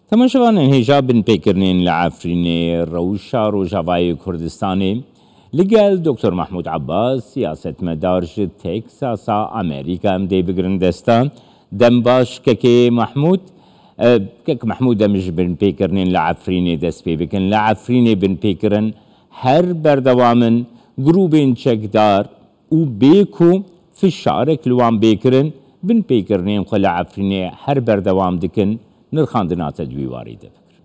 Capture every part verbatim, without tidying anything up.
Temaşevanên hêja binpêkirinên li Efrînê, rewşa Rojavayê Kurdistanê, li gel Doktor Mahmûd Abbas, siyasetmedar ji Teksasa Amerîka, em dê bigirin desta. Dem baş, Kekê Mahmûd. E, Kek Mahmûd, em ji binpêkirinên li Efrînê dest pê bikin. Li Efrînê binpêkirin her berdewam in, grûbên çekdar û bê ku fişarek li wan bê kirin, binpêkirinên xwe li Efrînê her berdewam dikin, nirxandina te di wî warî de bikir.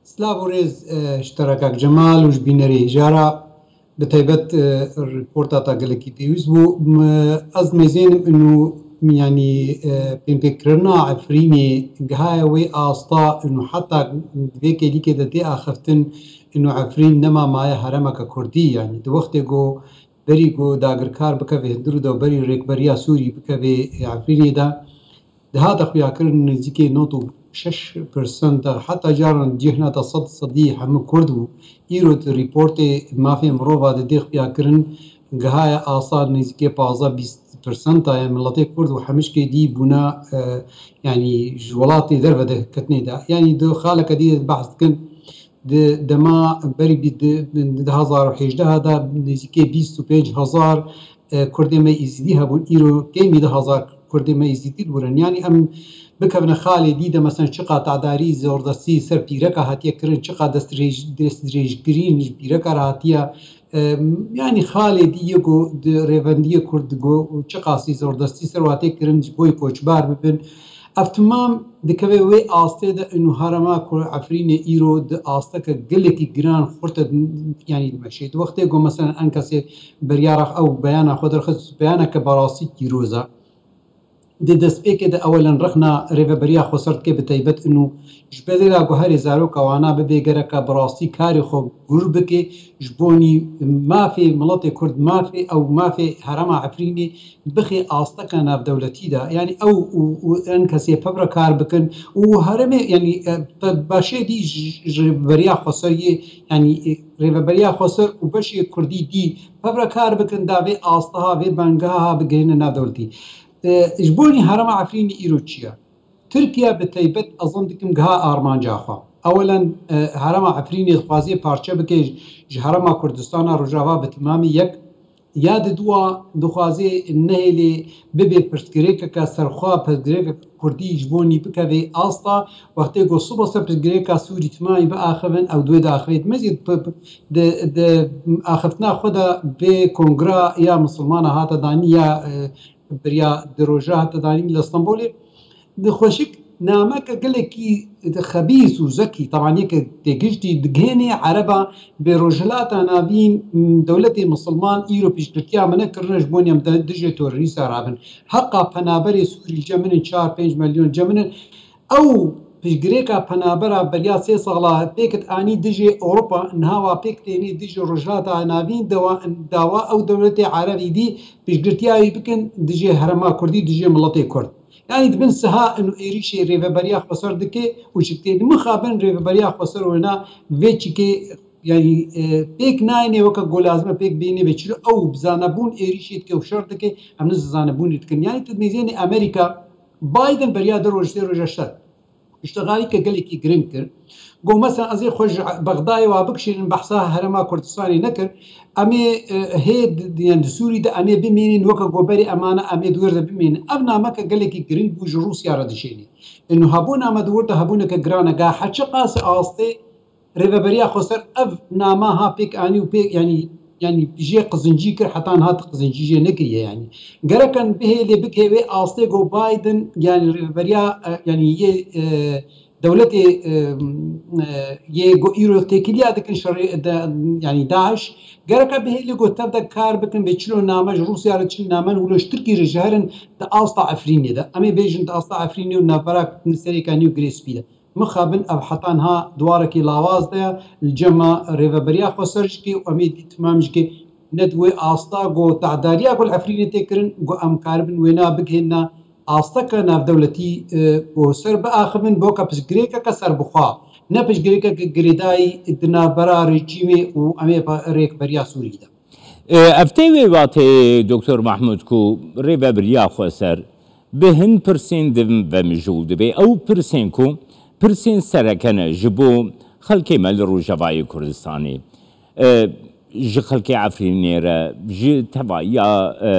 Silav û rêz, e, ji te re kak Cemal û ji bînerê hêja re. Bi taybet, e, reporta te gelekî pêwîst bû. M-, ez mêzênim inu, yanî, e, pênpêkirina Efrînê gihaye wê asta inu heta di vê kêlîkê de tê axiftin inu Efrîn nema maye heremeke Kurdî. Yanî di wextê ku berî ku dagirkar bikeve hundir û de berî rêkberiya Sûrî bikeve Efrînê de, dihate xuyakirin nêzîkê nod û şeş persenta, heta caran cih nata sed sedî hemû Kurd bû. Îro di rîportê mafê mirova de dê xuyakirin, gihaye asta nêzîkê pazdeh bîst persenta ye miletê Kurd û hemişkê dî bûna, e, yanî ji welatê derve de ketinê de. Yanî di xaleke dî de behs dikin, di dema berî bî di, di du hezar û hejdeh de nêzîkê bîst û pênc hezar, e, Kurdê me Êzidî hebûn. Îro kêmî du hezar Kurdê me Êzidî dibûrin. Yanî em bikevine xalê dî de, mesela çiqa tedarî, zordestî ser pîreka hatiye kirin, çiqa destrêj-, destdirêjkirîn ji pîreka re hatiye. E, yanî xalê dî yê ku di rêvendiyê Kurd digo û çiqasî zordestî ser wa tê kirin ji bo koçbar bibin. Ev timam dikeve wê astê de inu herema ku Efrînê îro di asteke gelekî giran xurt de, yanî dimeşê. Di wextê ku mesela enkesê beriya rex ew beyana xwe derxist, beyaneke berastî pîroz e. Di destpêkê de ewelen rexna Rêveberiya Xweser dike, bi taybet inu ji bedêla guherê zaroka wana bibe gereka bi rastî karê xwe gûr bike, ji bonî mafê miletê Kurd, mafê ew, mafê herema Efrînê bixê asteke navdewletî de. Yanî ew û, û enkesê pev re kar bikin û heremê, yanî, e, pe-, başê dî ji, ji Rêveberiya Xweser yê, yanî, e, Rêveberiya Xweser û beşê Kurdî dî pev re kar bikin da vê asteha, vê bengeha bigihîne navdewletî. E, ji bo nî herêma Efrînê îro çi ye? Tirkiye bi taybet ez zan dikim giha armanca xwe. Ewelen, e, herêma Efrînê dixwaze parçe bike ji, ji herêma Kurdistana Rojava bi timamî yek. Ya di dua dixwaze nehêlê bibe pirsgirêkeke serxwe, pirsgirêkeke Kurdî ji bo nî bikeve asta. Wextê ku sibe ser pirsgirêka Sûrî timamî biaxivin, ew duê diaxivê. Dimezî di, di axiftina xwe de vê kongra ya misilmana hate danî ya, e, beriya di roja hate danî li Stenbolê. Di xweşik nameke gelekî xebîs û zekî, tebaniyeke têgiştî digihênê ereba bê Rojhilata Navîn, m, dewletê misilman îro piştgirtiya me nekirine ji bo em de dijê terorîsta rabin. Heqa penaberê Sûrî li cem min in, çar pênc milyon cem min in. Ew piştgirêka penabera beriya sê sala pêkit anî dijê Ewropa, niha wa pêk tênê dijê Rojhilata Navîn, dewa, dawa ew dewletê Erebî dî piştgirtiya wî bikin dijê herêma Kurdî, dijê miletê Kurd. Yanî dibin siha û êrîşê Rêveberiya Xweser dike û çik tê. Di mixabin Rêveberiya Xweser wêna vê çikê, yanî, e, pêk nayêne weke ku lazim e pêk bêne vê çilo ew bi zanebûn êrîşê dike û şer dike, em ne zanebûnê dikin. Yanî tu mêzênê Amerîka, Biden beriya du roj, sê roja şer piştexalîke gelekî giring kir. Got, mesela ez ê xwe ji Bexdayê wa bikişînim, behsa herêma Kurdistanê nekir. Em ê, e, hê di, di, yani di Sûrî de em ê bimînin, weke ku berê emane em ê di wir de bimînin. Ev nameke gelekî giring bû ji Rûsya re dişênê. Inu hebûna me di wir de hebûneke giran e. Ga heçiqas astê Rêveberiya Xweser ev nama ha pêk anî û pêk, yanî, yanî jê qizincî kir, heta niha tu qizincî jê nekiriye, yanî. Gerek em bihêlê bikê wê astê ku Biden, yanî rêveberiya, e, yanî yê, e, dewletê, e, e, yê ku îro têkiliya dikin şerê de, yanî DAIŞ, gerek e bihêlê ku tev de kar bikin, bê çilo name ji Rûsya re çil name wilo ji Tirkî re ji herin di asta Efrînê de. Em ê bêjin di asta Efrînê û navbera Serêkanî û Girê Spî de. Mixabin ev heta niha di warekî lawaz de ye, li cema Rêveberiya Xweser jikê û em ê dî timam jikê ne di wê asta ku tehdariya ku li Efrînê tê kirin, ku em karibin wêna bigihêne asteke navdewletî, e, ku ser biaxivin boka piştgirêkeke serbixwe, ne piştgirêkeke girêdayî di navbera rejîmê û em ê rêkberiya Sûrî de. E, ev tê wê watê, Doktor Mahmûd, ku Rêveberiya Xweser Bi hin pirsên din ve mijûl dibe. Ew pirsên ku pirsên sereke ne ji bo xelkê me li Rojavayê Kurdistanê. E, ji xelkê Efrînê re, ji tevahiya, e,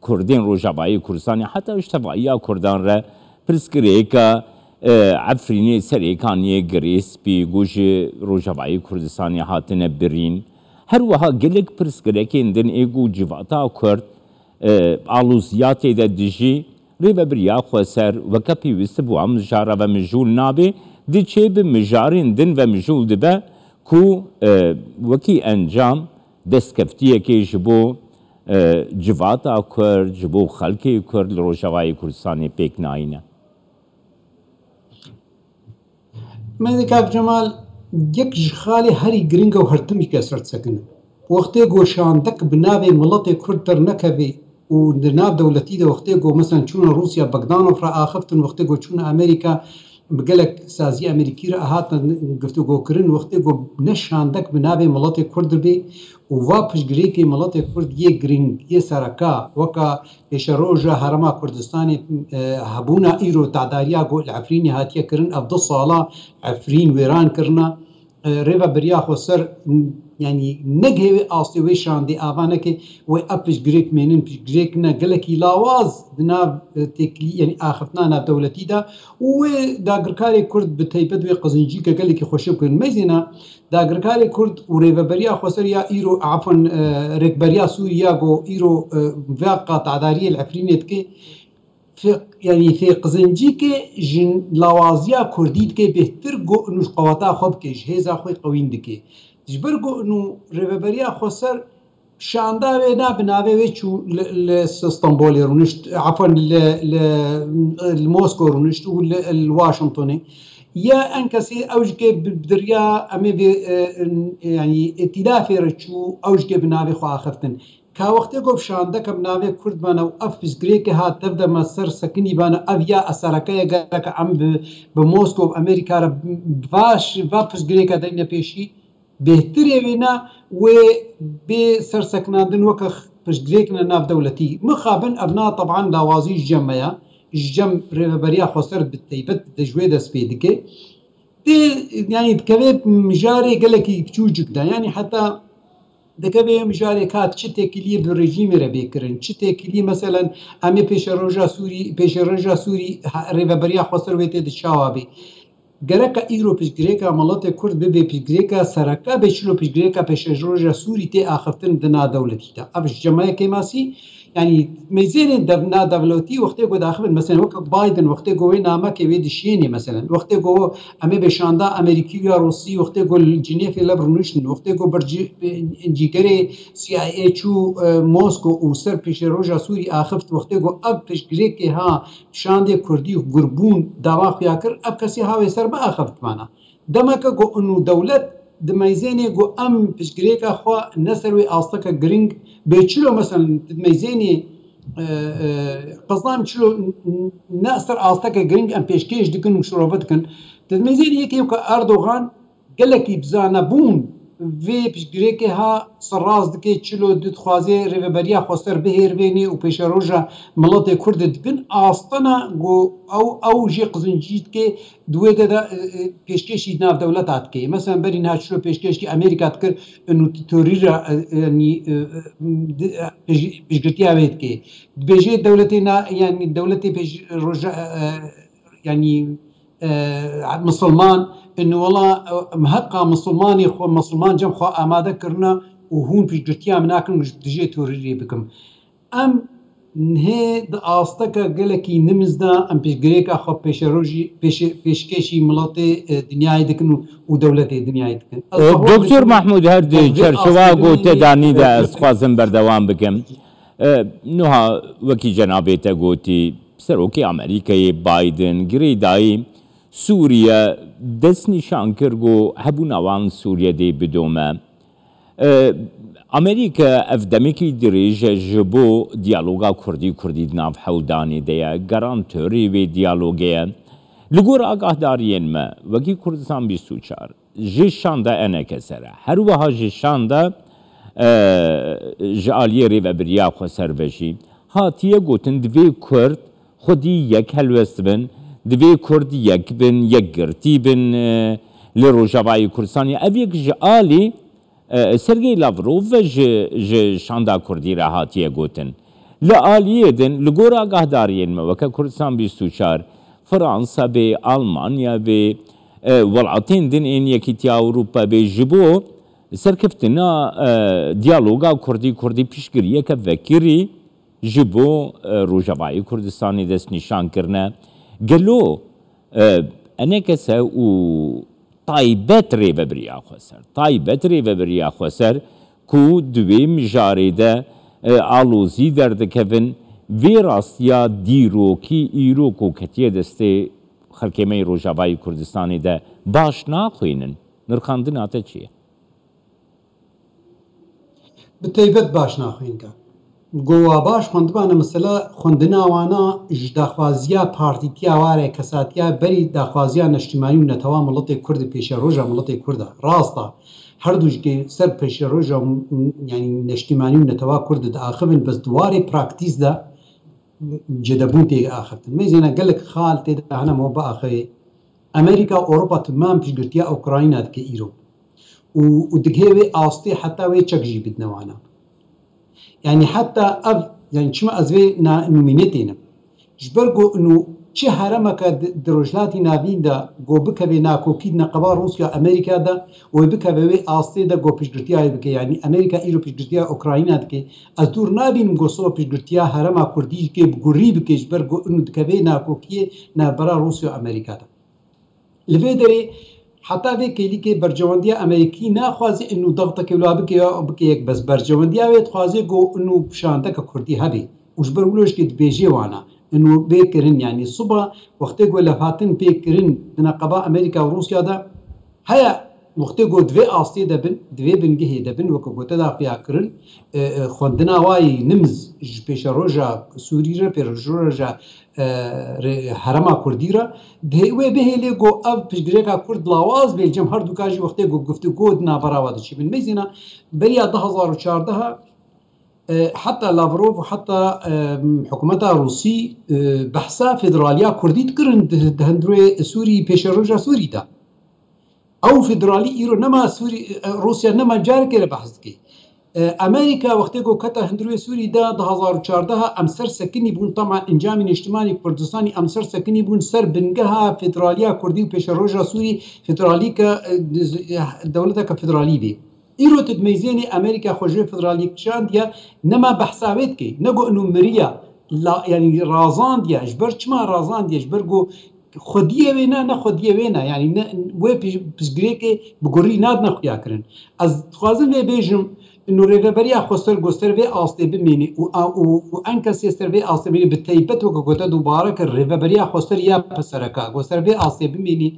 Kurdên Rojavayê Kurdistanê, heta ji tevahiya Kurdan re pirsgirêka, e, Efrînê, Serêkaniyê, Girê Spî, ku ji Rojavayê Kurdistanê hatine birîn. Her wiha gelek pirsgirêkên din ê ku civata Kurd e, aloziyatê de dijî rêvebiriya xweser weke pêwîst bi wan mijara ve mijûl nabe, diçê bi mijarên din ve mijûl dibe ku, e, wekî encam destkeftiyekê ji bo, e, civata Kurd, ji bo xelkê Kurd li Rojavayê Kurdistanê pêk nayîne. Mehdi Kak Cemal, yek ji xalê herî giring e û her tim jî ke ser disekinin. Wextê ku şandek bi navê miletê Kurd dernekeve û di nav dewletî de wextê ku, meselen, çûna Rûsya Bogdanov re axiftin, wextê ku çûna Amerîka bi gelek sazî Amerîkî re hatin guftûgokirin, wextê ku ne şandek bi navê miletê Kurd dibe û va piştgirêkê miletê Kurd yê giring, yê sereka, weka pêşeroja Herêma Kurdistanê, e, hebûna îro tadariya ku li Efrînê hatiye kirin, ev du sala Efrîn wêran kirine, e, rêvebiriya xweser, m, yanî negihê wê astê wê şandê ava neke, wê ev piştgirêk mênin, piştgirêk ne gelekî lawaz di nav, e, têkilî, yanî axiftina navdewletî de û wê dagirkarê Kurd bi teybet wê qizincîke gelekî xweşik bikin. Meyzêna dagirkarê Kurd û rêveberiya xweser ya îro, afwan, e, rêkberiya Sûrî ya ku îro, e, veqa tadariyê li Efrînê dike, fê-, yanî fê qizincîkê ji lawaziya Kurdî dike bêhtir ku nû qeweta xwe bike, ji hêza xwe qewîn dike. Ji ber ku nû rêveberiya xweser şanda wê na bi navê wê çû li, li Stenbolê rûnişt, afwan, li, li, li Mosko rûnişt û li, li Washingtonê. Ya enkesê ew jikê bi, bi diriya em ê vê, e, e, yanî îtîlafê re çû, ew jikê bi navê xwe axiftin. Ka wextê ku bi şandeke bi navê Kurd bana û ev piştgirêkê hat tev de me ser sekinî bana, ev ya esereke ye, gereke em bi, bi Mosko û Amerîka re baş, va piştgirêke deyne pêşî, bêhtirê wê na wê bê sersekinandin weke piştgirêkine navdewletî. Mixabin ev na teban lawazî ji cem me ya, ji cem rêveberiya xweser bi teybet de ji wê dest pê dike. Dê, yanî dikeve mijarê gelekî biçûcik de. Yanî heta dikeve mijarê kat çi têkiliyê bi rejîmê re bê kirin, çi têkiliyê, meselen, em ê pêşeroja Sûrî, pêşeroja Sûrî ha-, rêveberiya xweser wê tê di çawa bê. Gereke îro piştgirêka miletê Kurd bibe piştgirêka sereke, bê çilo piştgirêka pêşeroja Sûrî tê axiftin di na dewletî de. Ev ji cemaya kêmasî, yanî meyzênê dev-, na dewletî wextê ku daxivin, mesela weke Biden, wextê ku wê namekê wê dişênê, mesela wextê ku em ê bê şanda Amerîkî ya Rûsî, wextê ku li Cinêfê lev rûniştin, wextê ku berci-, cîgerê C I A çû, e, Mosko û ser pêşeroja Sûrî axift, wextê ku ev piştgirêkê ha şandê Kurdî û gurbûn dava xuya kir, ev kesî ha wê ser biaxivitmana. Demeke ku inu dewlet di meyzênê ku em piştgirêka xwe ne ser wê asteke giring bê çilo, meselen, di meyzênê, e, e, qizan çilo n-, n-, ne ser asteke giring em pêşkêş dikin û şirove dikin. Di meyzênê yekê weke Erdogan gelekî bizanebûn vê piştgirêkê ha serrast dike, çilo dixwaze rêveberiya xweser bihêrvênê û pêşeroja miletê Kurd dibin astana ku ew, ew jê qizincî dike, di wê de, de, e, e, pêşkêşî navdewleta dike. Mesela berî niha çilo pêşkêşî Amerîka dikir, û terorî re, e, e, yanî, e, e, di, e, pêş-, piştgirtiya wê dike. Dibêje dewletê na, yanî dewletê pêş roja, e, e, yanî, e, misilman, û wela, e, em heqa misilmanê xwe, misilman cem xwe amade kirine û hûn piştgirtiya min nakin ku ji dijê terorî bikim. Em nihê di asteke gelekî nimiz de em pêşgirêka xwe pêşerojî, pêşe-, pêşkêşî miletê, e, dinyayê dikin û, û dewletê dinyayê dikin. Ez E, bawer Doktor dikim, Mahmûd, her di ez vê çerçewa astê ku te binî, danî de e, ez dixwazim berdewam bikim. E, nuha wekî cenabê te gotî, Serokê Amerîkayê Biden girêdayî Sûriye destnîşan kir ku hebûna wan Sûriye dê bidome. E, Amerîka ev demekî dirêj e ji bo diyaloga Kurdî-Kurdî di nav hewldanê de ye. Garantörê wê diyalogê ye. Li gor agahdariyên me, wekî Kurdistan bîst û çar, ji şanda E N K S re, her wiha ji şanda, e, ji aliyê Rêvebiriya Xweser ve jî hatiye gotin, divê Kurd xwedî yek helwest bin, divê Kurd yek bin, yekgirtî bin, e, li Rojavayê Kurdistanê. Ev yek ji alî, e, Sergey Lavrov ve ji, ji şanda Kurdî re hatiye gotin. Li aliyê din, li gor agahdariyên me, weke Kurdistan bîst û çar, Fransa bê, Almanya bê, e, welatên din ên Yekîtiya Ewropa bê, ji bo serkeftina, e, diyaloga Kurdî, Kurdî piştgiriyeke vekirî ji bo, e, Rojavayê Kurdistanê destnîşan kirine. Gelo, e, enekese û taybet rêvebiriya xweser, taybet rêvebiriya xweser ku di wê mijarê de, e, alozî derdikevin, vê rastiya dîrokî îro ku ketiye destê xelkê me yê Rojavayê Kurdistanê de baş naxwînin. Nirxandina te çi ye? Bi taybet baş naxwînke. Go wa baş xwendibane, mesela xwendina wana ji daxwaziya partîtiya ware kesatiya berî daxwaziya neştîmanî û netewa miletê Kurd û pêşeroja miletê Kurd e. Rast e. Her du jikê ser pêşeroja, m-, m-, yanî neştîmanî û netewa Kurd diaxivin, bes di warê praktîs de cêdebûn tê axiftin. Mêzêne gelek xal tê de hene mo biaxivê. Amerîka, Ewropa timam piştgirtiya Ukrayna dike îro. Û, û digihê wê astê heta wê çek jî bidine wana. Yanî heta ev, yanî çima ez vê na-, numîne tênim. Ji ber ku inu çi heremeke di, di Rojhilatî Navîn de ku bikeve nakokî di neqeba Rûsya Amerîka de, wê bikeve wê astê de ku piştgirtiya wê bike. Yanî Amerîka îro piştgirtiya Ukrayna dike. Ez dûr nabînim ku sibe piştgirtiya herema Kurdî jikê bi gurî bike, ji ber ku inu dikeve nakokiyê navbera Rûsya û Amerîka de. Li vê derê heta vê kêlîkê berjewendiya Amerîkî naxwaze inu dexteke wila bike ya bike yek, bes berjewendiya wê dixwaze ku inu şandeke Kurdî hebe. Û ji ber wilo jikê dibêjê wana. Inu bê kirin, yanî sibe wextê ku levhatin pê kirin di neqeba Amerîka û Rûsya de heye, wextê ku di vê astê de bin, di vê bingehê de bin, weke ku te da xuya kirin, e, e, xwendina wayî nimz ji pêşeroja Sûrî re, pêşeroja, e, re-, herema Kurdî re, dihê wê bihêlê ku ev piştgirêka Kurd lawaz bê, cem her du ka jî wextê ku guftûgo di navbera we de çêbin. Mêzêna beriya du hezar û çardeh, e, heta Lavrov û heta, e, hikûmeta Rûsî, e, behsa federaliya Kurdî dikirin di, di hundirê Sûrî, pêşeroja Sûrî de. Ew federalî îro nema Sûrî, e, Rûsya nema carekê re behs dike. E, Amerîka wextê ku kete hundirê Sûrî de du hezar û çardeh em ser sekinî bûn, tama encamê Niştimanê Kurdistanî em ser sekinî bûn ser bingeha federaliya Kurdî û pêşeroja Sûrî federalî ke, e, diz-, e, dewleteke federalî bê. Îro tu dimeyzênê Amerîka xwe ji wê federaliyê kişandiye, nema behsa wê dike. Ne ku inu miriya, la, yanî razandiye. Ji ber çima razandiye? Ji ber ku xwediyê wê ne, ne xwediyê wê ne. Yanî ne, wê pij-, piştgirêkê bi gurî nadine xuya kirin. Ez dixwazim vê bêjim, inu rêveberiya xweser ku ser vê astê bimênî û, a, û, û enkesê ser vê astê bimênî, bi teybet weke gote dubare kir, rêveberiya xweser ya P S R K ku ser vê astê bimênî,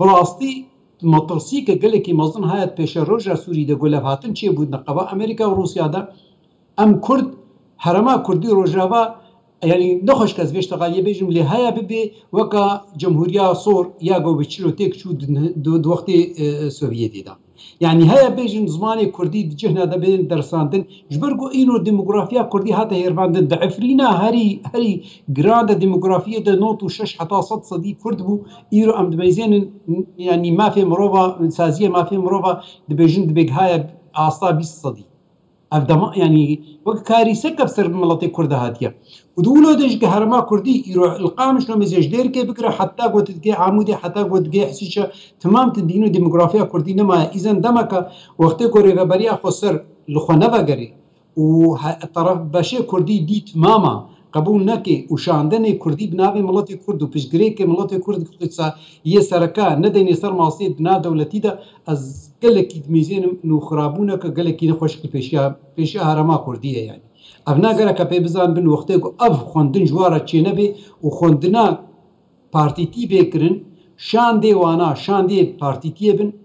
bi rastî metirsîke gelekî mezin heye di pêşeroja Sûrî de ku levhatin çêbû di neqeba Amerîka û Rûsya de. Em Kurd, herema Kurdî Rojava, yanî nexweş ke ez vê ştexaliyê bêjim, lê heye bibe weka Cemhuriya Sor ya ku bi çîrokek çû di, di, di wextê, e, Sovyetê de. Yanî heye bêjin zimanê Kurdî di cihna de bên dersandin. Ji ber ku îro demografiya Kurdî hate hêrvandin, di Efrîna herî, herî giran de demografiyê de nod û şeş heta sed sedî Kurd bû. Îro em dimeyzênin, yanî mafê mirova, saziyê mafê mirova dibêjin dibê gihaye asta bîst sedî. Ev dema, yanî wek karîsek ev ser miletê Kurd de hatiye. Û di wilo de jî ke herema Kurdî îro li Qamişlo mêze ji Dêrikê bigire heta ku tu digê Amûdê, heta ku digê Hesîçe, timam tu dîn û demografiya Kurdî nemaye. Îzen demeke wextê ku rêveberiya xweser li xwe nevegerê û he-, teref beşê Kurdî dî timama qebûl neke û şandinê Kurdî bi navê miletê Kurd û piştgirêkê miletê Kurd yê sereke nedênê ser masê di nav dewletî de, ez gelekî dimîzênim û xirabûneke gelekî nexweşik li pêşiya, pêşiya herema Kurdî ye yanî. Ev ne gereke pê bizanibin wextê ku ev xwendin ji wan re çênebê û xwendina partîtî bê kirin, şandê wana, şandê partîtiyê bin,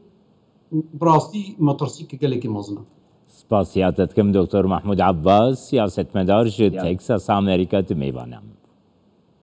bi rastî metirsîke gelekî mezin e. Spasiya te dikim Doktor Mahmûd Abbas, siyasetmedar ji Texas Amerîka, tu mêvana min.